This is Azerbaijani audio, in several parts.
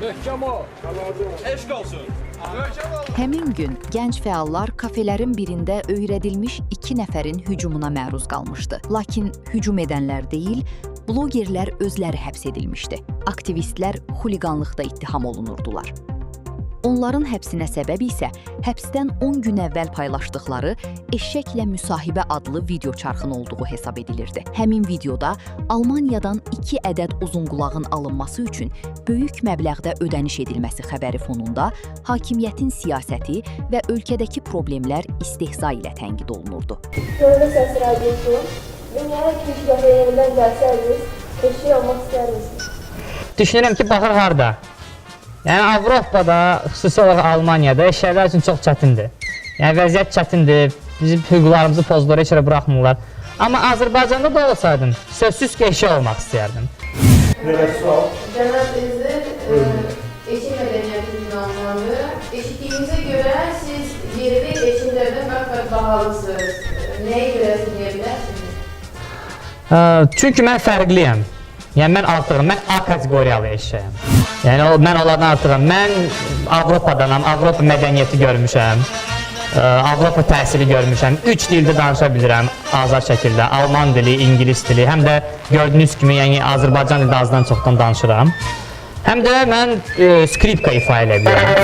Möhkəm ol. Eşq olsun. Həmin gün gənc fəallar kafelerin birində öyrədilmiş 2 nəfərin hücumuna məruz qalmışdı. Lakin hücum edənlər deyil, blogerlər özləri həbs edilmişdi. Aktivistlər xuliqanlıqda ittiham olunurdular. Onların həbsinə səbəb isə həbsdən 10 gün əvvəl paylaşdıqları Eşşəklə müsahibə adlı video çarxın olduğu hesab edilirdi. Həmin videoda Almaniyadan 2 ədəd uzunqulağın alınması üçün böyük məbləğdə ödəniş edilməsi xəbəri fonunda hakimiyyətin siyasəti və ölkədəki problemlər istehza ilə tənqid olunurdu. Dövlət Səs Radiosu. Dünyanın ikinci kafelerinden gelseniz, eşek olmak ister misiniz? Düşünürəm ki, baxır harda. Yəni Avropada, xüsusi olaraq Almaniyada eşşəklər üçün çox çətindir. Yəni vəziyyət çətindir, bizim hüquqlarımızı pozdular, heç yerə buraxmırlar. Amma Azərbaycanda da olsaydım, sözsüz ki, eşşək olmaq istəyərdim. Cənab Prezident, eşik mədəniyyəti ünvanlandı. Eşitdiyimizə görə siz yerli eşiklərdən qat-qat bahalısınız. Nəyə görə deyə bilərsiniz? Çünki mən fərqliyəm. Yəni mən artığam, mən A kateqoriyalı eşşəyəm. Yəni mən onlardan artığam. Mən Avropadanam, Avropa mədəniyyəti görmüşəm. Avropa təhsili görmüşəm. 3 dildə danışa bilirəm azad şəkildə. Alman dili, ingilis dili, həm də gördüyünüz kimi, yəni Azərbaycan dilində azdan çoxdan danışıram. Həm də mən skripka ifa edə bilirəm.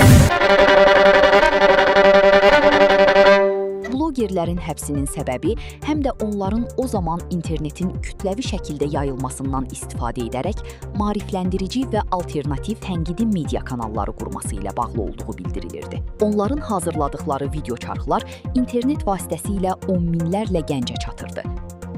Blogerlərin həbsinin səbəbi həm də onların o zaman internetin kütləvi şəkildə yayılmasından istifadə edərək maarifləndirici və alternativ tənqidi media kanalları qurması ilə bağlı olduğu bildirilirdi. Onların hazırladıqları video çarxlar internet vasitəsilə on minlərlə gəncə çatırdı.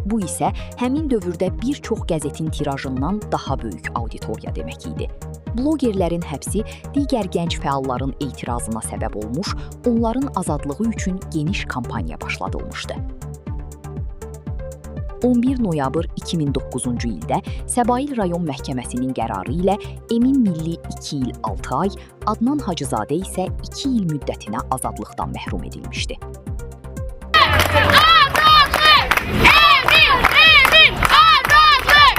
Bu isə həmin dövrdə bir çox qəzetin tirajından daha böyük auditoriya demək idi. Blogerlərin həbsi digər gənc fəalların etirazına səbəb olmuş, onların azadlığı üçün geniş kampaniya başladılmışdı. 11 noyabr 2009-cu ildə Səbail rayon məhkəməsinin qərarı ilə Emin Milli 2 il 6 ay, Adnan Hacızadə isə 2 il müddətinə azadlıqdan məhrum edilmişdi. Azadlık! Emin! Emin! Azadlık!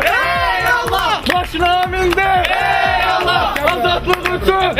Eyvallah! Maşına mindi! Eyvallah! Azadlıq üçün!